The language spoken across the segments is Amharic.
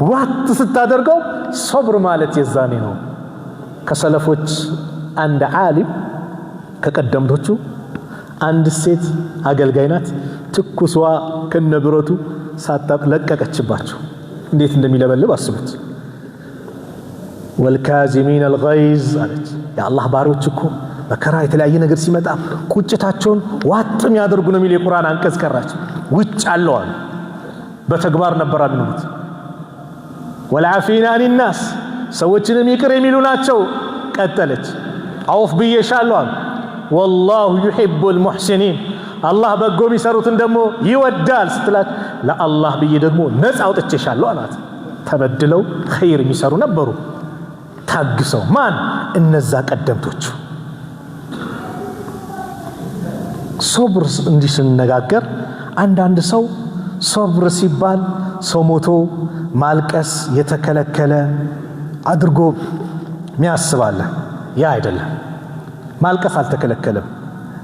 ዋጥ ስታደርገው ሶብር ማለት የዛኔ ነው። ከሰለፎች አንድ ዓሊም ከቀደምቶቹ አንድ ሴት አገልጋይ ናት። ትኩስዋ ከነብረቱ ሳታቅ ለቀቀችባቸው። እንዴት እንደሚለበልብ አስቡት። والكاظمين الغيظ አለች። የአላህ ባሮች እኮ መከራ የተለያየ ነገር ሲመጣ ቁጭታቸውን ዋጥ የሚያደርጉ ነው የሚል የቁርአን አንቀጽ ቀራች። ውጭ አለዋል በተግባር ነበር የሚሉት። والعافين عن الناس ሰዎችንም ይቅር የሚሉ ናቸው። ቀጠለች። አውፍ ብዬሻለሁ አሉ። والله يحب المحسنين አላህ በጎ የሚሰሩትን ደግሞ ይወዳል ስትላት ለአላህ ብዬ ደግሞ ነፃ አውጥቼሻለሁ አላት። ተበድለው ኸይር የሚሰሩ ነበሩ። ታግሰው ማን? እነዛ ቀደምቶቹ። ሶብር እንዲህ ስንነጋገር አንዳንድ ሰው ሶብር ሲባል ሰው ሞቶ ማልቀስ የተከለከለ አድርጎ ሚያስባለ። ያ አይደለም። ማልቀስ አልተከለከለም።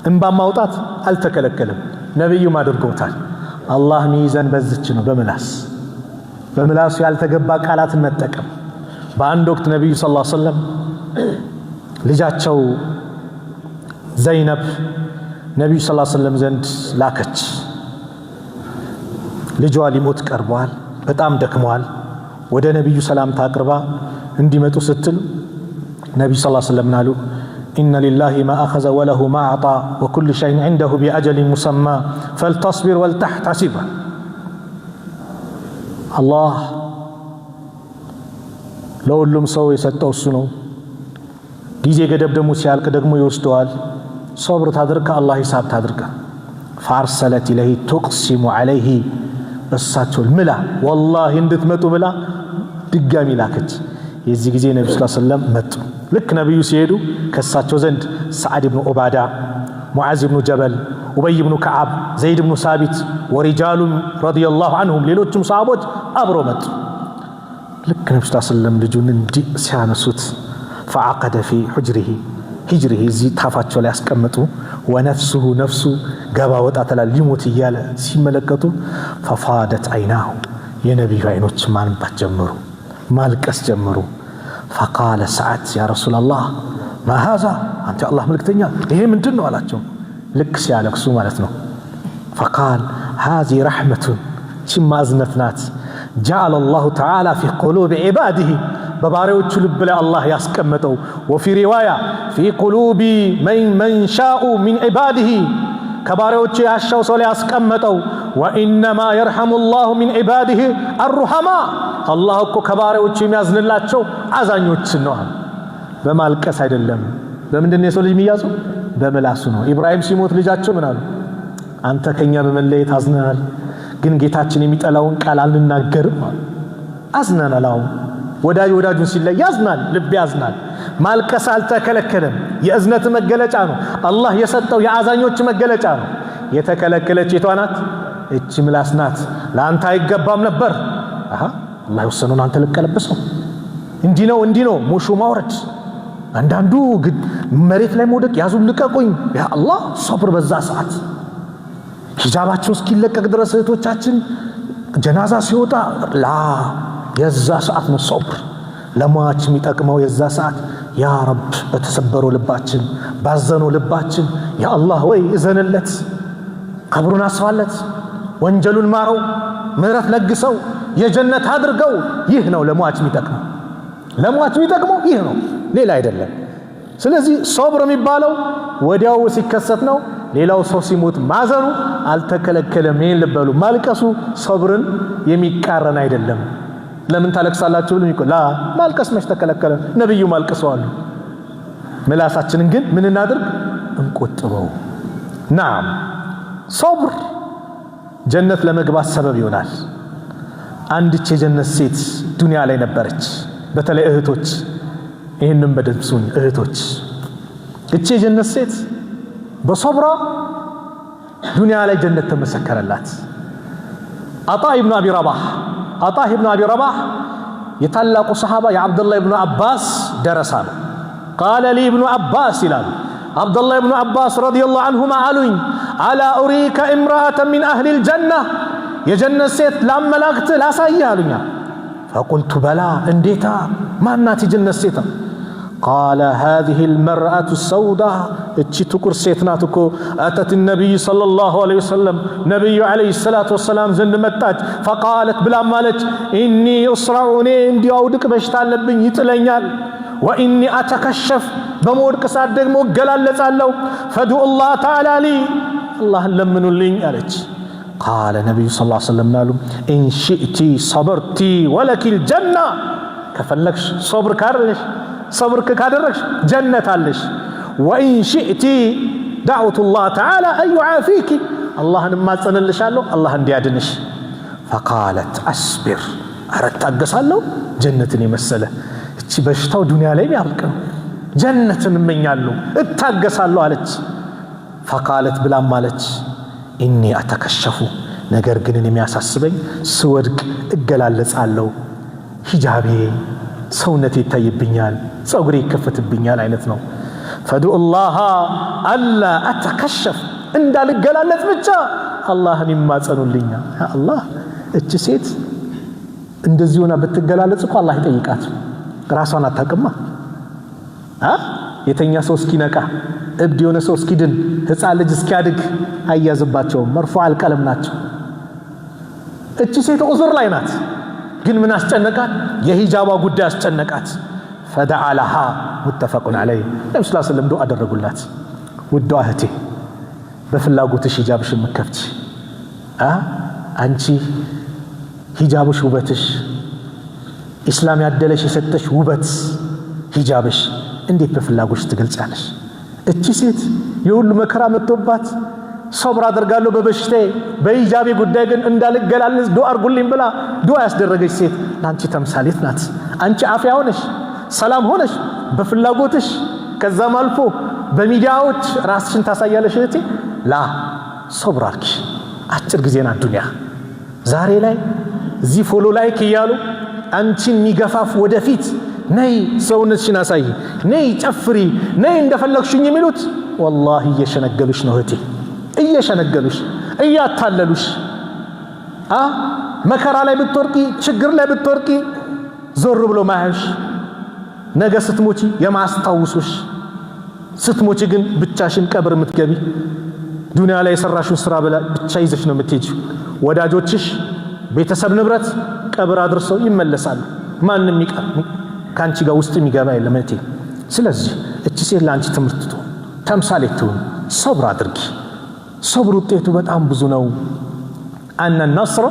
እንባ ማውጣት አልተከለከለም። ነቢዩም አድርገውታል። አላህ ሚይዘን በዝች ነው፣ በምላስ በምላሱ ያልተገባ ቃላትን መጠቀም። በአንድ ወቅት ነቢዩ صلى الله عليه وسلم ልጃቸው ዘይነብ ነቢዩ صلى الله عليه وسلم ዘንድ ላከች። ልጇ ሊሞት ቀርቧል፣ በጣም ደክመዋል። ወደ ነቢዩ ሰላምታ አቅርባ እንዲመጡ ስትል ነቢዩ صلى الله عليه وسلم አሉ? إن لله ما أخذ وله ما أعطى وكل شيء عنده بأجل مسمى فلتصبر ولتحتسب። አላህ ለሁሉም ሰው የሰጠው እሱ ነው። ጊዜ ገደብ ደግሞ ሲያልቅ ደግሞ ይወስደዋል። ሶብር ታድርግ፣ ከአላህ ሂሳብ ታድርግ። فأرسلت إليه تقسم عليه በሳቸው ምላ والله እንድትመጡ ብላ ድጋሚ ላከች። የዚህ ጊዜ ነቢ ስ ሰለም መጡ። ልክ ነቢዩ ሲሄዱ ከእሳቸው ዘንድ ሰዓድ ብኑ ዑባዳ፣ ሙዓዝ ብኑ ጀበል፣ ኡበይ ብኑ ከዓብ፣ ዘይድ ብኑ ሳቢት ورجال رضي الله عنهم ሌሎችም ሰሃቦች አብሮ መጡ። ልክ ነቢ ስ ሰለም ልጁን እንዲህ ሲያነሱት فعقد في حجره حجره እዚህ ታፋቸው ላይ ያስቀመጡ ونفسه ነፍሱ ገባ ወጣ ተላል ሊሞት እያለ ሲመለከቱ ففاضت عيناه የነቢዩ አይኖች ማንባት ጀመሩ፣ ማልቀስ ጀመሩ። فقال سعد يا رسول الله ما هذا አንተ የአላህ መልክተኛ ይሄ ምንድን ነው አላቸው። ልክ ሲያለቅሱ ማለት ነው። فقال هذه رحمة ቺማ እዝነት ናት። جعل الله تعالى في قلوب عباده በባሪያዎቹ ልብ ላይ አላህ ያስቀመጠው وفي رواية في قلوب من شاء من عباده ከባሪያዎቹ ያሻው ሰው ላይ ያስቀመጠው። وإنما يرحم الله من عباده الرحماء አላህ እኮ ከባሪያዎቹ የሚያዝንላቸው አዛኞችን ነው። በማልቀስ አይደለም። በምንድን ነው የሰው ልጅ የሚያዘው? በምላሱ ነው። ኢብራሂም ሲሞት ልጃቸው ምን አሉ? አንተ ከኛ በመለየት አዝነናል፣ ግን ጌታችን የሚጠላውን ቃል አንናገርም አሉ። አዝነናል። አሁን ወዳጅ ወዳጁን ሲለይ ያዝናል፣ ልብ ያዝናል። ማልቀስ አልተከለከለም። የእዝነት መገለጫ ነው። አላህ የሰጠው የአዛኞች መገለጫ ነው። የተከለከለች የቷ ናት? እቺ ምላስ ናት። ለአንተ አይገባም ነበር። አሃ አላህ የወሰነውን አንተ ልቀለብሰው። እንዲህ ነው እንዲህ ነው ሙሹ ማውረድ፣ አንዳንዱ መሬት ላይ መውደቅ፣ ያዙን ልቀቁኝ። ያ አላህ ሶብር። በዛ ሰዓት ሂጃባቸው እስኪለቀቅ ድረስ እህቶቻችን ጀናዛ ሲወጣ ላ የዛ ሰዓት ነው ሶብር ለሟች የሚጠቅመው የዛ ሰዓት። ያ ረብ በተሰበረው ልባችን ባዘነው ልባችን ያ አላህ ወይ እዘንለት፣ ቀብሩን አስፋለት፣ ወንጀሉን ማረው፣ ምህረት ለግሰው፣ የጀነት አድርገው። ይህ ነው ለሟች የሚጠቅመው። ለሟች የሚጠቅመው ይህ ነው፣ ሌላ አይደለም። ስለዚህ ሶብር የሚባለው ወዲያው ሲከሰት ነው። ሌላው ሰው ሲሞት ማዘኑ አልተከለከለም። ይህን ልበሉ። ማልቀሱ ሶብርን የሚቃረን አይደለም። ለምን ታለቅሳላችሁ? ብሎ ላ ማልቀስ መች ተከለከለ? ነብዩ ማልቅሰዋል። ምላሳችንን ግን ምን እናድርግ? እንቆጥበው። ናም ሶብር ጀነት ለመግባት ሰበብ ይሆናል። አንድች የጀነት ሴት ዱንያ ላይ ነበረች። በተለይ እህቶች ይህንን በደንብ ስሙኝ እህቶች። እቺ የጀነት ሴት በሶብራ ዱንያ ላይ ጀነት ተመሰከረላት። አጣ ኢብኑ አቢ ረባህ አጣ ኢብኑ አቢ ረባህ የታላቁ ሰሃባ የዓብደላህ ኢብኑ አባስ ደረሳ ነው። قال لي ابن عباس ይላሉ። ዓብደላህ ኢብኑ አባስ رضي الله عنهما አሉኝ፣ ألا أريك امرأة من أهل الجنة የጀነት ሴት ላመላክት ላሳይህ አሉኛ። فقلت بلى እንዴታ ማናት የጀነት ሴት? قال هذه المرأة السوداء እቺ ጥቁር ሴት ናት እኮ። أتت النبي صلى الله عليه وسلم ነቢዩ عليه الصلاة والسلام ዘንድ መጣች። فقالت ብላም አለች إني أصرع እኔ እንዲሁ አውድቅ በሽታ አለብኝ ይጥለኛል። وإني أتكشف በመወድቅ ሰዓት ደግሞ እገላለጻለሁ። فادعوا الله تعالى لي አላህን ለምኑልኝ አለች። قال ነቢዩ صلى الله عليه وسلم አሉ إن شئت صبرت ولك الجنة ከፈለግሽ ሶብር ካለሽ ሰብር ካደረግሽ ጀነት አለሽ። وإن شئت دعوت الله تعالى أن يعافيك አላህን እማጸንልሻለሁ አላህ እንዲያድንሽ። فقالت أصبر ኧረ እታገሳለሁ ጀነትን የመሰለ እቺ በሽታው ዱንያ ላይ ያልቅ ነው። ጀነትን እመኛለሁ እታገሳለሁ አለች። فقالت ብላም አለች إني أتكشف ነገር ግን የሚያሳስበኝ ስወድቅ እገላለጻለሁ፣ ሂጃቤ ሰውነቴ ይታይብኛል፣ ፀጉሬ ይከፈትብኛል አይነት ነው። فادعوا الله ألا أتكشف እንዳልገላለጽ ብቻ አላህን ይማጸኑልኛል። አላህ እች ሴት እንደዚህ ሆና ብትገላለጽ እኮ አላህ ይጠይቃት። ራሷን አታውቅማ። የተኛ ሰው እስኪነቃ፣ እብድ የሆነ ሰው እስኪድን፣ ህፃን ልጅ እስኪያድግ አያዝባቸውም። مرفوع القلم ናቸው። እቺ ሴት ዑዝር ላይ ናት። ግን ምን አስጨነቃት? የሂጃቧ ጉዳይ አስጨነቃት። فدعا لها متفق عليه። ነቢ ስ ስለም ዱዓ አደረጉላት። ውዷ እህቴ በፍላጎትሽ ሂጃብሽ የምከፍች አንቺ ሂጃብሽ ውበትሽ፣ ኢስላም ያደለሽ የሰጠሽ ውበት ሂጃብሽ እንዴት በፍላጎትሽ ትገልጻለሽ? እቺ ሴት የሁሉ መከራ መጥቶባት ሶብር አደርጋለሁ በበሽታዬ በሂጃቤ ጉዳይ ግን እንዳልገላለጽ ዱዓ አርጉልኝ ብላ ዱዓ ያስደረገች ሴት ለአንቺ ተምሳሌት ናት። አንቺ አፍያ ሆነሽ ሰላም ሆነሽ በፍላጎትሽ ከዛም አልፎ በሚዲያዎች ራስሽን ታሳያለሽ። እህቴ ላ ሶብር አርጊ። አጭር ጊዜ ናት ዱንያ። ዛሬ ላይ እዚህ follow like እያሉ አንቺን የሚገፋፍ ወደፊት ነይ ሰውነትሽን አሳይ፣ ነይ ጨፍሪ፣ ነይ እንደፈለግሽኝ የሚሉት ወላሂ እየሸነገሉሽ ነው እህቴ፣ እየሸነገሉሽ እያታለሉሽ። መከራ ላይ ብትወርቂ፣ ችግር ላይ ብትወርቂ ዞር ብሎ ማያሽ፣ ነገ ስትሞቺ የማስታውሱሽ፣ ስትሞቺ ግን ብቻሽን ቀብር የምትገቢ ዱንያ ላይ የሰራሽውን ስራ ብቻ ይዘሽ ነው የምትሄጂው። ወዳጆችሽ፣ ቤተሰብ፣ ንብረት ቀብር አድርሰው ይመለሳሉ። ማንም ይቀር ከአንቺ ጋር ውስጥ የሚገባ የለም እህቴ። ስለዚህ እቺ ሴት ለአንቺ ትምህርት ትሁን፣ ተምሳሌት ትሁን። ሰብር አድርጊ። ሰብር ውጤቱ በጣም ብዙ ነው። አነ ነስር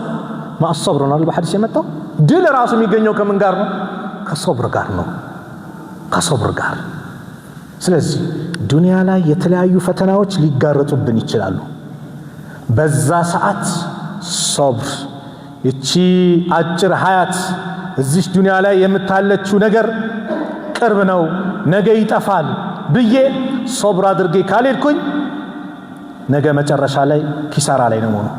ማአ ሰብር ነው በሐዲስ የመጣው። ድል ራሱ የሚገኘው ከምን ጋር ነው? ከሰብር ጋር ነው። ከሰብር ጋር። ስለዚህ ዱንያ ላይ የተለያዩ ፈተናዎች ሊጋረጡብን ይችላሉ። በዛ ሰዓት ሶብር፣ ይቺ አጭር ሀያት እዚች ዱንያ ላይ የምታለችው ነገር ቅርብ ነው፣ ነገ ይጠፋል ብዬ ሶብር አድርጌ ካልሄድኩኝ ነገ መጨረሻ ላይ ኪሳራ ላይ ነው የምሆነው።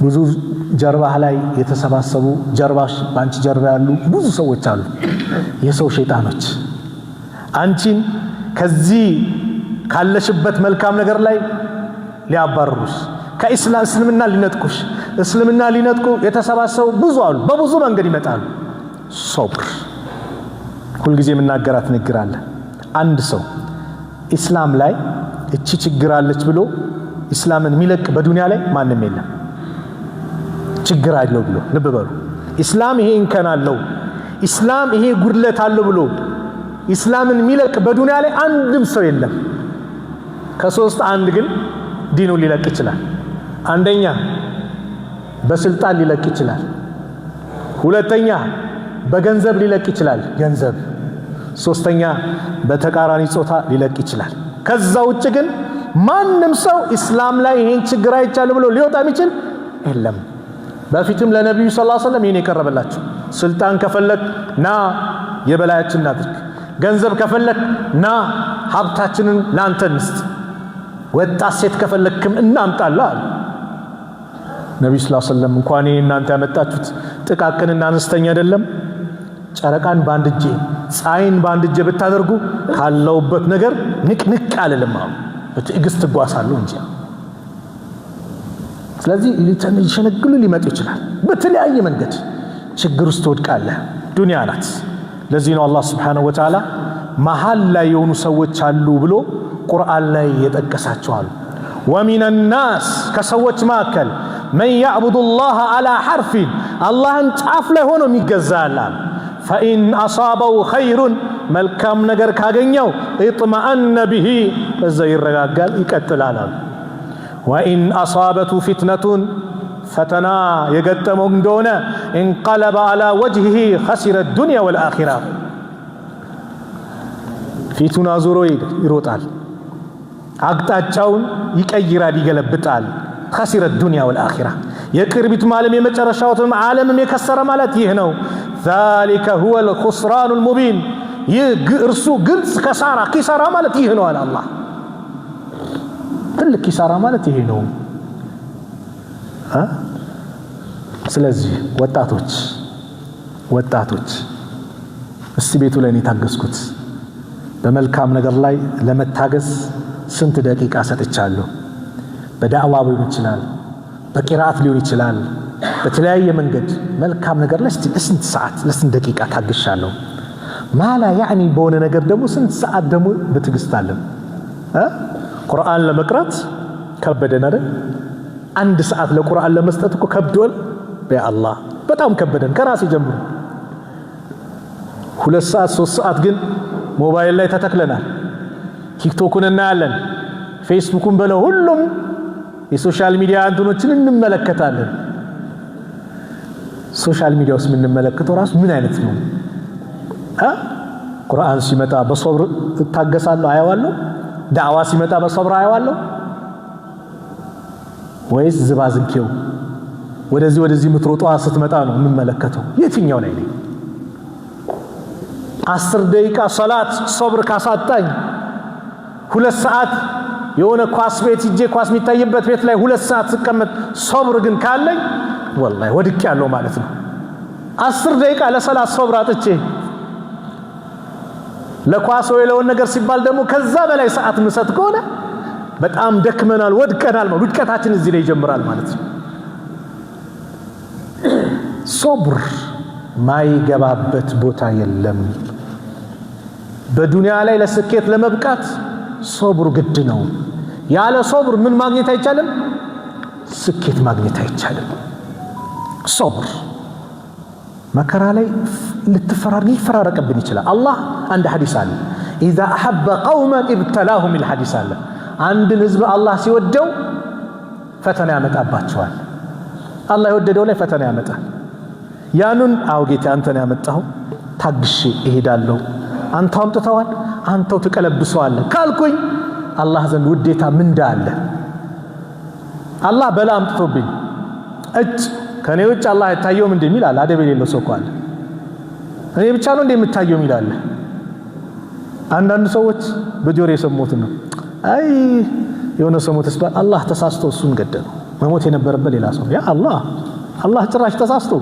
ብዙ ጀርባህ ላይ የተሰባሰቡ ጀርባሽ በአንቺ ጀርባ ያሉ ብዙ ሰዎች አሉ፣ የሰው ሸይጣኖች አንቺን ከዚህ ካለሽበት መልካም ነገር ላይ ሊያባርሩሽ፣ ከኢስላም እስልምና ሊነጥቁሽ፣ እስልምና ሊነጥቁ የተሰባሰቡ ብዙ አሉ። በብዙ መንገድ ይመጣሉ። ሶብር ሁልጊዜ የምናገራት ንግግር አለ። አንድ ሰው ኢስላም ላይ እቺ ችግር አለች ብሎ ኢስላምን የሚለቅ በዱንያ ላይ ማንም የለም። ችግር አለው ብሎ ልብ በሉ። ኢስላም ይሄ እንከን አለው፣ ኢስላም ይሄ ጉድለት አለው ብሎ ኢስላምን የሚለቅ በዱንያ ላይ አንድም ሰው የለም። ከሶስት አንድ ግን ዲኑን ሊለቅ ይችላል። አንደኛ በስልጣን ሊለቅ ይችላል። ሁለተኛ በገንዘብ ሊለቅ ይችላል፣ ገንዘብ። ሶስተኛ በተቃራኒ ጾታ ሊለቅ ይችላል። ከዛ ውጭ ግን ማንም ሰው ኢስላም ላይ ይሄን ችግር አይቻልም ብሎ ሊወጣ የሚችል የለም። በፊትም ለነቢዩ صلى الله عليه وسلم ይሄን የቀረበላቸው ስልጣን ከፈለክ ና የበላያችን እናድርግ፣ ገንዘብ ከፈለክ ና ሀብታችንን ላንተ እንስጥ፣ ወጣት ሴት ከፈለክም እናምጣላ አሉ። ነቢዩ صلى الله عليه وسلم እንኳን ይሄ እናንተ ያመጣችሁት ጥቃቅንና አነስተኛ አይደለም፣ ጨረቃን በአንድ እጄ ፀሐይን በአንድ እጄ ብታደርጉ ካለውበት ነገር ንቅንቅ አልልም አሉ። በትዕግስት እጓሳለሁ እንጂ። ስለዚህ ሊሸነግሉ ሊመጡ ይችላል። በተለያየ መንገድ ችግር ውስጥ ትወድቃለህ። ዱንያ ናት። ለዚህ ነው አላህ سبحانه وتعالى መሀል ላይ የሆኑ ሰዎች አሉ ብሎ ቁርአን ላይ የጠቀሳቸው አሉ። ومن الناس ከሰዎች መካከል من يعبد الله على حرف አላህን ጫፍ ላይ ሆኖ የሚገዛ አለ። فإن أصابه خير መልካም ነገር ካገኘው اطمأن به በዛ ይረጋጋል፣ ይቀጥላል አሉ። وإن أصابته فتنة ፈተና የገጠመው እንደሆነ انقلب على وجهه خسر الدنيا والآخرة ፊቱን አዙሮ ይሮጣል፣ አቅጣጫውን ይቀይራል፣ ይገለብጣል። خسر الدنيا والآخرة የቅርቢቱም ዓለም የመጨረሻውትም ዓለምም የከሰረ ማለት ይህ ነው። ذلك هو الخسران المبين ይህ እርሱ ግልጽ ከሳራ ኪሳራ ማለት ይህ ነው አለ አላህ። ትልቅ ኪሳራ ማለት ይሄ ነው። ስለዚህ ወጣቶች ወጣቶች እስቲ ቤቱ ላይ ነው የታገዝኩት። በመልካም ነገር ላይ ለመታገዝ ስንት ደቂቃ ሰጥቻለሁ? በዳዕዋ ሊሆን ይችላል፣ በቂራአት ሊሆን ይችላል፣ በተለያየ መንገድ መልካም ነገር ላይ ለስንት ሰዓት ለስንት ደቂቃ ታግሻለሁ? ማላ ያዕኒ በሆነ ነገር ደግሞ ስንት ሰዓት ደግሞ በትዕግስት አለን? ቁርአን ለመቅራት ከበደን አይደል? አንድ ሰዓት ለቁርአን ለመስጠት እኮ ከብዶን፣ በአላህ በጣም ከበደን። ከራሴ ጀምሮ 2 ሰዓት 3 ሰዓት ግን ሞባይል ላይ ተተክለናል። ቲክቶኩን እናያለን፣ ፌስቡኩን በለው ሁሉም የ social media እንትኖችን እንመለከታለን። Social media ውስጥ የምንመለከተው ራሱ ምን አይነት ነው? ቁርአን ሲመጣ በሶብር እታገሳለሁ አየዋለሁ። ዳዕዋ ሲመጣ በሶብር አየዋለሁ ወይስ ዝባዝንኬው ወደዚህ ወደዚህ የምትሮጠዋ ስትመጣ ነው የምመለከተው? የትኛው ላይ ነኝ? 10 ደቂቃ ሰላት ሶብር ካሳጣኝ 2 ሰዓት የሆነ ኳስ ቤት ሂጄ ኳስ የሚታይበት ቤት ላይ 2 ሰዓት ስቀመጥ ሶብር ግን ካለኝ ወላሂ ወድቅ ያለው ማለት ነው። 10 ደቂቃ ለሰላት ሶብር አጥቼ ለኳስ ወይ ለሆነ ነገር ሲባል ደግሞ ከዛ በላይ ሰዓት ምሰጥ ከሆነ በጣም ደክመናል፣ ወድቀናል። ውድቀታችን እዚህ ላይ ይጀምራል ማለት ነው። ሶብር ማይገባበት ቦታ የለም። በዱንያ ላይ ለስኬት ለመብቃት ሶብር ግድ ነው። ያለ ሶብር ምን ማግኘት አይቻልም? ስኬት ማግኘት አይቻልም። ሶብር መከራ ላይ ሊፈራረቅብን ይችላል። አላህ አንድ ሐዲስ አለ፣ إذا أحب قوما ابتلاهم የሚል ሐዲስ አለ። አንድን ህዝብ አላህ ሲወደው ፈተና ያመጣባቸዋል። አላህ የወደደው ላይ ፈተና ያመጣል። ያኑን አው ጌታ አንተ ነው ያመጣኸው፣ ታግሼ እሄዳለሁ፣ አንተው አምጥተዋል፣ አንተው ትቀለብሰዋለህ ካልኩኝ አላህ ዘንድ ውዴታ ምንዳ አለ። አላህ በላ አምጥቶብኝ እጭ ከኔ ውጭ አላህ አይታየውም እንደሚል አለ። አደብ የሌለው ሰው እኮ አለ። እኔ ብቻ ነው እንደ የምታየው የሚል አለ። አንዳንድ ሰዎች በጆሮ የሰሙት ነው። አይ የሆነ ሰው ሞተ ሲባል አላህ ተሳስቶ እሱን ገደለው። መሞት የነበረበት ሌላ ሰው። ያ አላህ አላህ ጭራሽ ተሳስቶ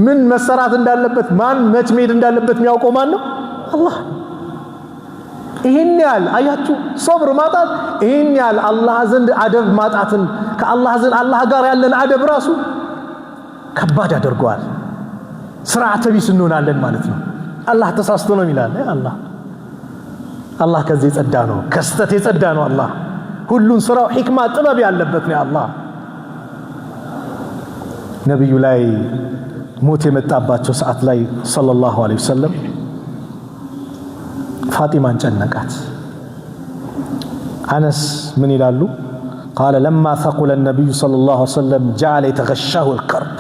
ምን መሰራት እንዳለበት ማን መች መሄድ እንዳለበት የሚያውቀው ማን ነው? አላህ። ይህን ያህል አያችሁ፣ ሶብር ማጣት ይህን ያህል አላህ ዘንድ አደብ ማጣትን ከአላህ ዘንድ አላህ ጋር ያለን አደብ ራሱ ከባድ ያደርገዋል። ስርዓተ ቢስ እንሆናለን ማለት ነው። አላህ ተሳስቶ ነው ይላል። አላህ አላህ ከዚህ የጸዳ ነው፣ ከስተት የጸዳ ነው። አላህ ሁሉን ስራው ሒክማ ጥበብ ያለበት ነው። አላህ ነቢዩ ላይ ሞት የመጣባቸው ሰዓት ላይ صلى الله عليه وسلم ፋጢማን ጨነቃት። አነስ ምን ይላሉ? قال لما ثقل النبي صلى الله عليه وسلم جعل يتغشاه الكرب።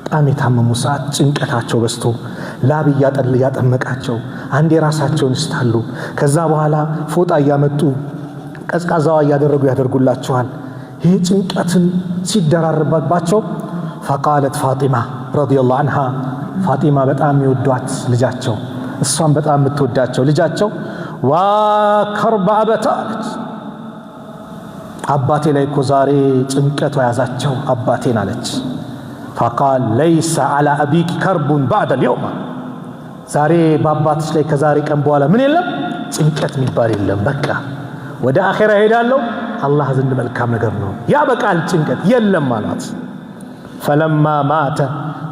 በጣም የታመሙ ሰዓት ጭንቀታቸው በዝቶ ላብ እያጠመቃቸው አንዴ ራሳቸውን ይስታሉ። ከዛ በኋላ ፎጣ እያመጡ ቀዝቃዛዋ እያደረጉ ያደርጉላቸዋል። ይህ ጭንቀትን ሲደራርባቸው فقالت فاطمة رضي الله عنها ፋጢማ በጣም የሚወዷት ልጃቸው እሷን በጣም የምትወዳቸው ልጃቸው وا كرب أبتاه አለች። አባቴ ላይ እኮ ዛሬ ጭንቀቱ ያዛቸው አባቴን አለች። فقال ليس على أبيك كرب بعد اليوم፣ ዛሬ በአባትሽ ላይ ከዛሬ ቀን በኋላ ምን የለም ጭንቀት የሚባል የለም። በቃ ወደ አኼራ ሄዳለሁ፣ አላህ ዘንድ መልካም ነገር ነው፣ ያበቃል፣ ጭንቀት የለም አሏት። فلما مات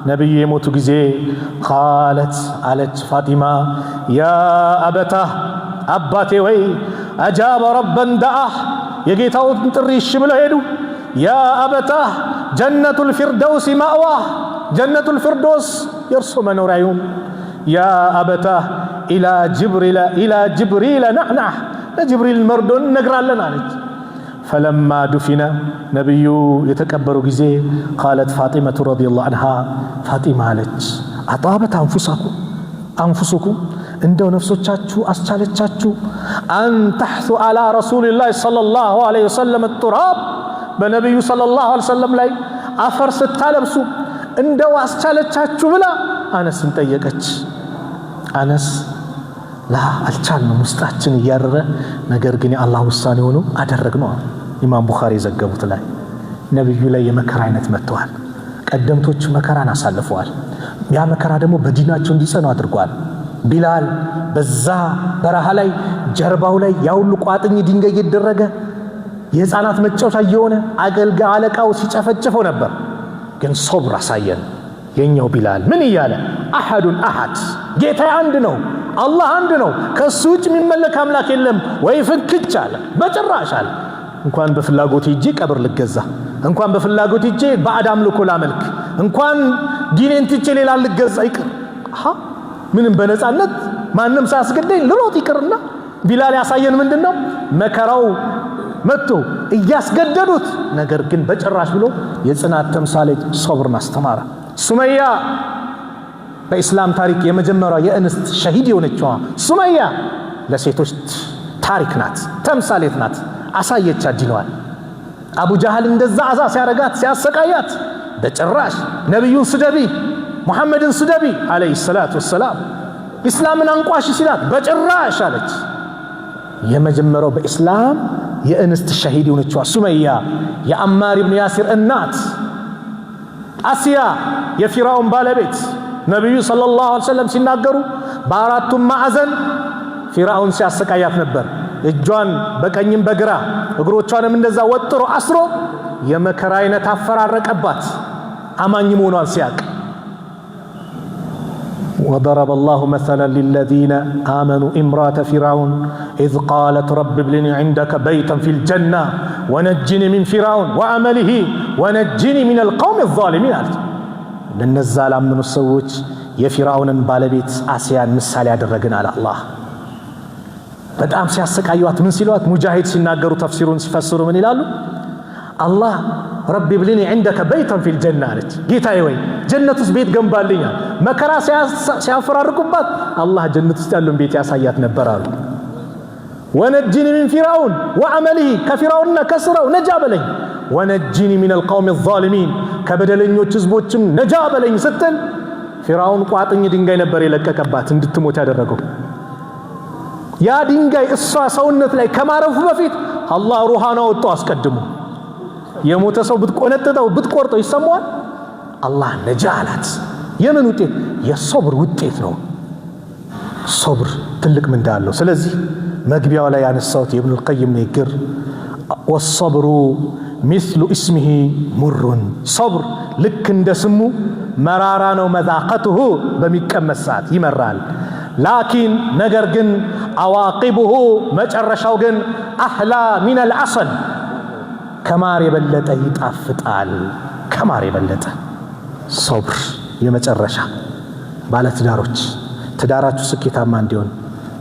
ነቢዩ የሞቱ ጊዜ قالت አለች ፋጢማ يا أبتاه አባቴ ወይ أجاب ربا دعاه የጌታውን ጥሪ እሺ ብለው ሄዱ። يا أبتاه جنة الفردوس مأواه ጀነቱል ፊርዶስ የእርሶ መኖሪያ ይሁን። يا أبتاه إلى جبريل نحنح ለጅብሪል መርዶ እነግራለን አለች። فلما دفن ነቢዩ የተቀበሩ ጊዜ قالت فاطمة رضي الله عنها ፋጢማ አለች أطابت أنفسكم أنفسكم እንደው ነፍሶቻችሁ አስቻለቻችሁ أن تحثوا على رسول الله صلى الله عليه وسلم التراب በነቢዩ صلى الله عليه وسلم ላይ አፈር ስታለብሱ እንደው አስቻለቻችሁ ብላ አነስን ጠየቀች። አነስ لا አልቻልንም፣ ውስጣችን እያረረ ነገር ግን የአላህ ውሳኔ ሆኖ አደረግነው። ኢማም ቡኻሪ የዘገቡት ላይ ነቢዩ ላይ የመከራ አይነት መጥተዋል። ቀደምቶች መከራን አሳልፈዋል። ያ መከራ ደግሞ በዲናቸው እንዲጸኑ አድርጓል። ቢላል በዛ በረሃ ላይ ጀርባው ላይ ያ ሁሉ ቋጥኝ ድንጋይ እየደረገ የሕፃናት መጫወቻ እየሆነ አገልጋ አለቃው ሲጨፈጭፈው ነበር። ግን ሶብር አሳየን። የኛው ቢላል ምን እያለ أحد أحد፣ ጌታ አንድ ነው፣ አላህ አንድ ነው፣ ከሱ ውጭ የሚመለክ አምላክ የለም። ወይ ፍንክች አለ፣ በጭራሽ አለ። እንኳን በፍላጎት ሄጄ ቀብር ልገዛ፣ እንኳን በፍላጎት ሄጄ ባዕድ አምልኮ ላመልክ፣ እንኳን ዲኔን ትቼ ሌላ ልገዛ ይቅር፣ ምንም በነፃነት ማንም ሳያስገደኝ ልሮጥ ይቅርና ቢላል ያሳየን ምንድን ነው? መከራው መጥቶ እያስገደዱት፣ ነገር ግን በጭራሽ ብሎ የጽናት ተምሳሌት ሶብርን አስተማረ። ሱመያ በኢስላም ታሪክ የመጀመሪያዋ የእንስት ሸሂድ የሆነችዋ ሱመያ ለሴቶች ታሪክ ናት፣ ተምሳሌት ናት። አሳየቻት ዲኗን። አቡ ጃህል እንደዛ አዛ ሲያረጋት ሲያሰቃያት፣ በጭራሽ ነቢዩን ስደቢ፣ ሙሐመድን ስደቢ عليه الصلاة والسلام፣ ኢስላምን አንቋሽ ሲላት በጭራሽ አለች። የመጀመሪያው በኢስላም የእንስት ሸሂድ የሆነችዋ ሱመያ የአማር ብን ያሲር እናት፣ አሲያ የፊራውን ባለቤት ነቢዩ صلى الله عليه وسلم ሲናገሩ በአራቱም ማዕዘን ፊራውን ሲያሰቃያት ነበር። እጇን በቀኝም በግራ እግሮቿንም እንደዛ ወጥሮ አስሮ የመከራ አይነት አፈራረቀባት አማኝ መሆኗን ሲያቅ። وضرب الله مثلا للذين آمنوا امرأة فرعون إذ قالت رب ابن لي عندك بيتا في الجنة ونجني من فرعون وعمله ونجني من القوم الظالمين አለች። ለነዛ ላመኑ ሰዎች የፊርዓውንን ባለቤት አስያን ምሳሌ ያደረግን አለ አላህ። በጣም ሲያሰቃዩት ምን ሲሏት፣ ሙጃሂድ ሲናገሩ ተፍሲሩን ሲፈስሩ ምን ይላሉ? አላህ رب ابن لي عندك بيتا في الجنة አለች። ጌታዬ ወይ ጀነት ውስጥ ቤት ገንባልኛል። መከራ ሲያፈራርቁባት አላህ ጀነት ውስጥ ያለውን ቤት ያሳያት ነበር አሉ። ونجني من فرعون وعمله ከፊርዓውንና ከስራው ነጃ በለኝ። ونجني من القوم الظالمين ከበደለኞች ህዝቦችም ነጃ በለኝ ስትል ፊርዓውን ቋጥኝ ድንጋይ ነበር የለቀቀባት እንድትሞት ያደረገው። ያ ድንጋይ እሷ ሰውነት ላይ ከማረፉ በፊት አላህ ሩሃን አወጣው አስቀድሞ። የሞተ ሰው ብትቆነጥጠው ብትቆርጠው ይሰማዋል። አላህ ነጃ አላት። የምን ውጤት? የሶብር ውጤት ነው። ሶብር ትልቅ ምንዳ አለው። ስለዚህ መግቢያው ላይ ያነሳሁት የኢብኑል ቀይም ንግግር والصبر مثل اسمه مر፣ ሶብር ልክ እንደ ስሙ መራራ ነው። مذاقته በሚቀመስ ሰዓት ይመራል። لكن ነገር ግን عواقبه መጨረሻው ግን أحلى من العسل ከማር የበለጠ ይጣፍጣል። ከማር የበለጠ ሶብር። የመጨረሻ ባለትዳሮች ትዳራችሁ ስኬታማ እንዲሆን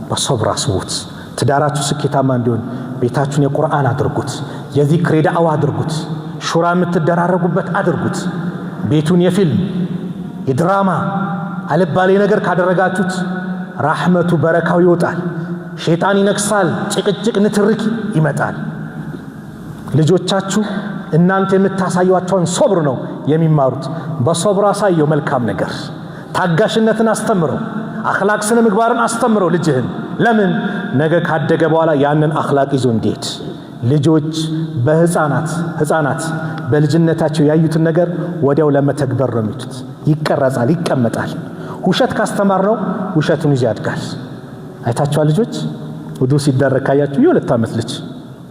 በሶብር አስቡት። ትዳራችሁ ስኬታማ እንዲሆን ቤታችሁን የቁርአን አድርጉት፣ የዚክር የዳዕዋ አድርጉት፣ ሹራ የምትደራረጉበት አድርጉት። ቤቱን የፊልም የድራማ አልባሌ ነገር ካደረጋችሁት ራሕመቱ በረካው ይወጣል፣ ሸይጣን ይነግሳል፣ ጭቅጭቅ ንትርክ ይመጣል። ልጆቻችሁ እናንተ የምታሳዩአቸውን ሶብር ነው የሚማሩት። በሶብር አሳየው መልካም ነገር፣ ታጋሽነትን አስተምረው፣ አኽላቅ ስነ ምግባርን አስተምረው ልጅህን። ለምን ነገ ካደገ በኋላ ያንን አኽላቅ ይዞ እንዲሄድ። ልጆች በህፃናት ህፃናት በልጅነታቸው ያዩትን ነገር ወዲያው ለመተግበር ነው የሚቱት። ይቀረጻል፣ ይቀመጣል። ውሸት ካስተማር ነው ውሸቱን ይዞ ያድጋል። አይታችኋል ልጆች ውዱ ሲደረግ ካያችሁ የ2 ዓመት ልጅ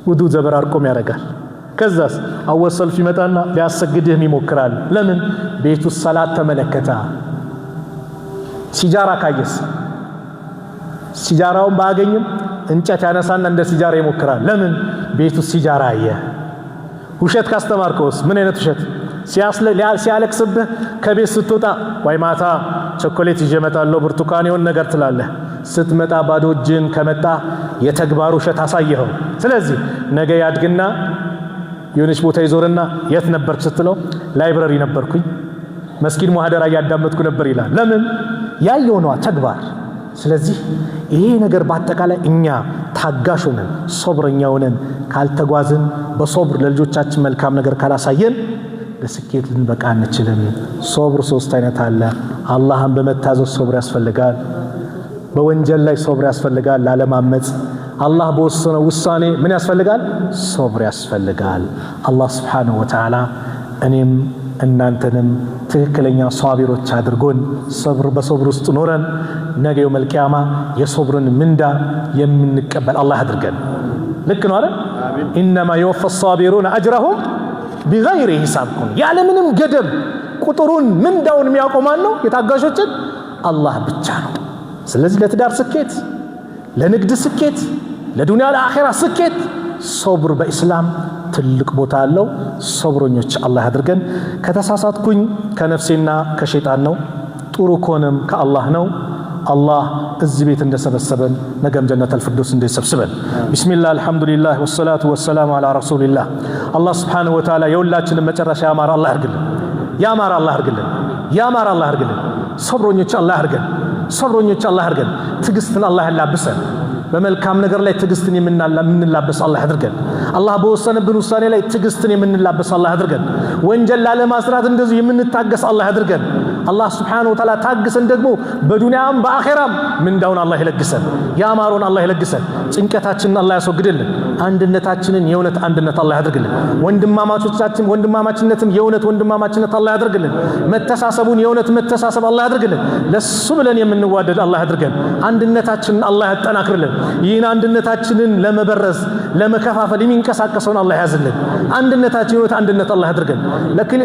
ውዱ ዘበራርቆም ያደርጋል። ከዛስ أول ሰልፍ ይመጣና ሊያሰግድህም ይሞክራል። ለምን? ቤቱ ሰላት ተመለከተ። ሲጃራ ካየስ ሲጃራውን ባያገኝም እንጨት ያነሳና እንደ ሲጃራ ይሞክራል። ለምን? ቤቱ ሲጃራ አየ። ውሸት ካስተማርከውስ ምን አይነት ውሸት? ሲያለቅስብህ ከቤት ስትወጣ ወይ ማታ ቸኮሌት ይዤ እመጣለሁ ብርቱካን የሆነ ነገር ትላለህ። ስትመጣ ባዶ እጅን ከመጣ የተግባር ውሸት አሳየኸው። ስለዚህ ነገ ያድግና የሆነች ቦታ ይዞርና የት ነበርክ ስትለው library ነበርኩኝ፣ መስጊድ ሙሐደራ እያዳመጥኩ ነበር ይላል። ለምን? ያየው ነዋ ተግባር። ስለዚህ ይሄ ነገር በአጠቃላይ እኛ ታጋሽ ሆነን ሶብረኛ ሆነን ካልተጓዝን፣ በሶብር ለልጆቻችን መልካም ነገር ካላሳየን ለስኬት ልንበቃ አንችልም። ሶብር ሶስት አይነት አለ። አላህን በመታዘዝ ሶብር ያስፈልጋል። በወንጀል ላይ ሶብር ያስፈልጋል፣ ላለማመፅ። አላህ በወሰነው ውሳኔ ምን ያስፈልጋል? ሶብር ያስፈልጋል። አላህ سبحانه وتعالى እኔም እናንተንም ትክክለኛ ሷቢሮች አድርጎን ሰብር በሶብር ውስጥ ኖረን ነገ يوم القيامة የሶብርን ምንዳ የምንቀበል አላህ አድርገን። ልክ ነው አይደል? إنما يوفى الصابرون أجرهم بغير حساب ያለምንም ገደብ ቁጥሩን ምንዳውን የሚያውቀው ማን ነው? የታጋሾችን አላህ ብቻ ነው። ስለዚህ ለትዳር ስኬት፣ ለንግድ ስኬት፣ ለዱንያ ለአኼራ ስኬት ሶብር በኢስላም ትልቅ ቦታ አለው። ሶብረኞች አላህ ያድርገን። ከተሳሳትኩኝ ከነፍሴና ከሸይጣን ነው፣ ጥሩ ከሆነም ከአላህ ነው። አላህ እዚህ ቤት እንደሰበሰበን ነገም ጀነት አልፊርደውስ እንዲሰብስበን። بسم الله الحمد لله والصلاة والسلام على رسول الله። አላህ سبحانه وتعالى የሁላችንን መጨረሻ ያማረ አላህ ያርግልን። ያማረ አላህ ያርግልን። ያማረ አላህ ያርግልን። ሶብረኞች አላህ ያርገን። ሶብረኞች አላህ ያርገን። ትዕግስትን አላህ ያላብሰን። በመልካም ነገር ላይ ትዕግስትን የምንላበስ አላህ ያድርገን። አላህ በወሰነብን ውሳኔ ላይ ትዕግስትን የምንላበስ አላህ ያድርገን። ወንጀል ላለመስራት እንደዚሁ የምንታገስ አላህ ያድርገን። አላህ سبحانه وتعالى ታግሰን ደግሞ በዱንያም በአኼራም ምንዳውን አላህ ይለግሰን። ያማረውን አላህ ይለግሰን። ጭንቀታችንን አላህ ያስወግድልን። አንድነታችንን የእውነት አንድነት አላህ ያድርግልን። ወንድማማቾቻችን ወንድማማችነትን የእውነት ወንድማማችነት አላህ ያድርግልን። መተሳሰቡን የእውነት መተሳሰብ አላህ ያድርግልን። ለሱ ብለን የምንዋደድ አላህ ያድርገን። አንድነታችንን አላህ ያጠናክርልን። ይህን አንድነታችንን ለመበረዝ ለመከፋፈል የሚንቀሳቀሰውን አላህ ያዝልን። አንድነታችን የእውነት አንድነት አላህ ያድርገን።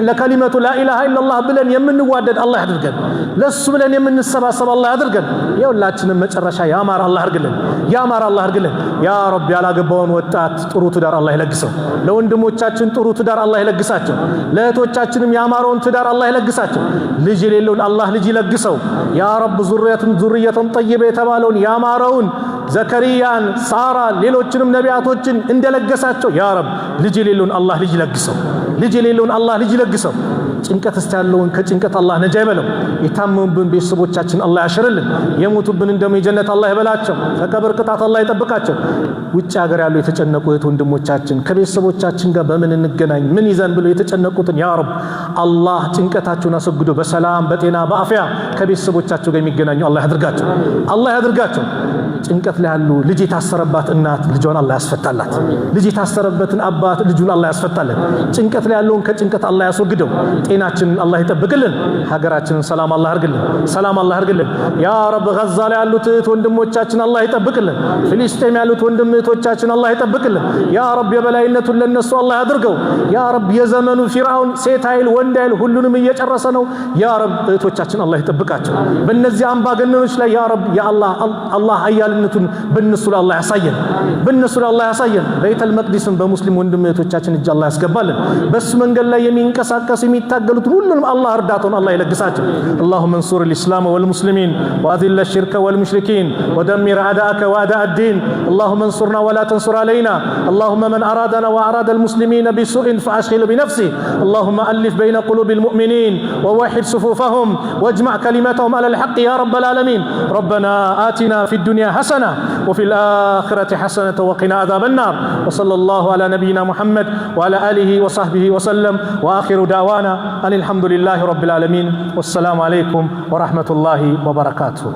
ለከሊመቱ لا إله إلا الله ብለን የምንዋደድ አላህ ያድርገን። ለሱ ብለን የምንሰባሰብ አላህ ያድርገን። የሁላችንም መጨረሻ ያማረ አላህ ያድርግልን። ያማረ አላህ ያድርግልን። يا رب ያላገባውን ወጣት ጥሩ ትዳር አላህ ይለግሰው። ለወንድሞቻችን ጥሩ ትዳር አላህ ይለግሳቸው። ለእህቶቻችንም ያማረውን ትዳር አላህ ይለግሳቸው። ልጅ የሌለውን አላህ ልጅ ይለግሰው። يا رب ذرية طيبة የተባለውን ያማረውን ዘከርያን፣ ሳራን፣ ሌሎችንም ነቢያቶችን እንደለገሳቸው يا رب ልጅ የሌለውን አላህ ልጅ ይለግሰው። ልጅ የሌለውን አላህ ልጅ ይለግሰው። ጭንቀት ውስጥ ያለውን ከጭንቀት አላህ ነጃ ይበለው። የታመሙብን ቤተሰቦቻችን አላህ ያሽርልን። የሞቱብንን ደግሞ የጀነት አላህ ይበላቸው። ከቀብር ቅጣት አላህ ይጠብቃቸው። ውጭ ሀገር ያሉ የተጨነቁ እህት ወንድሞቻችን ከቤተሰቦቻችን ጋር በምን እንገናኝ ምን ይዘን ብሎ የተጨነቁትን يا رب አላህ ጭንቀታቸውን አስወግዶ በሰላም በጤና በአፍያ ከቤተሰቦቻቸው ጋር የሚገናኙ አላህ ያድርጋቸው። አላህ ያድርጋቸው። ጭንቀት ላይ ያሉ ልጅ የታሰረባት እናት ልጇን አላህ ያስፈታላት። ልጅ የታሰረበትን አባት ልጁን አላህ ያስፈታልን። ጭንቀት ላይ ያለውን ከጭንቀት አላህ ያስወግደው። ጤናችንን አላህ ይጠብቅልን። ሀገራችንን ሰላም አላህ ያርግልን። ሰላም አላህ ያርግልን። يا رب ጋዛ ላይ ያሉት እህት ወንድሞቻችን አላህ ይጠብቅልን። ፊሊስጤም ያሉት ወንድም እህቶቻችን አላህ ይጠብቅልን። يا رب የበላይነቱን ለነሱ አላህ ያድርገው። يا رب የዘመኑ ፊርዓውን ሴት አይል ወንድ አይል ሁሉንም እየጨረሰ ነው። يا رب እህቶቻችን አላህ ይጠብቃቸው። በእነዚህ አምባገነኖች ላይ يا رب የአላህ አላህ ኃያልነቱን በእነሱ ላይ አላህ ያሳየን፣ በእነሱ ላይ አላህ ያሳየን። በይተል መቅዲስን በሙስሊም ወንድም እህቶቻችን እጅ አላህ ያስገባልን። በሱ መንገድ ላይ የሚንቀሳቀሱ የሚታገሉት ሁሉንም አላህ እርዳታውን አላህ ይለግሳቸው። اللهم انصر الإسلام والمسلمين وأذل الشرك والمشركين ودمر أعداءك وأعداء الدين اللهم انصرنا ولا تنصر علينا اللهم من أرادنا وأراد المسلمين بسوء فأشغله بنفسه اللهم ألف بين قلوب المؤمنين ووحد صفوفهم واجمع كلمتهم على الحق يا رب العالمين ربنا آتنا في الدنيا حسنة وفي الآخرة حسنة وقنا عذاب النار وصلى الله على نبينا محمد وعلى آله وصحبه وسلم وآخر دعوانا أن الحمد لله رب العالمين والسلام عليكم ورحمة الله وبركاته.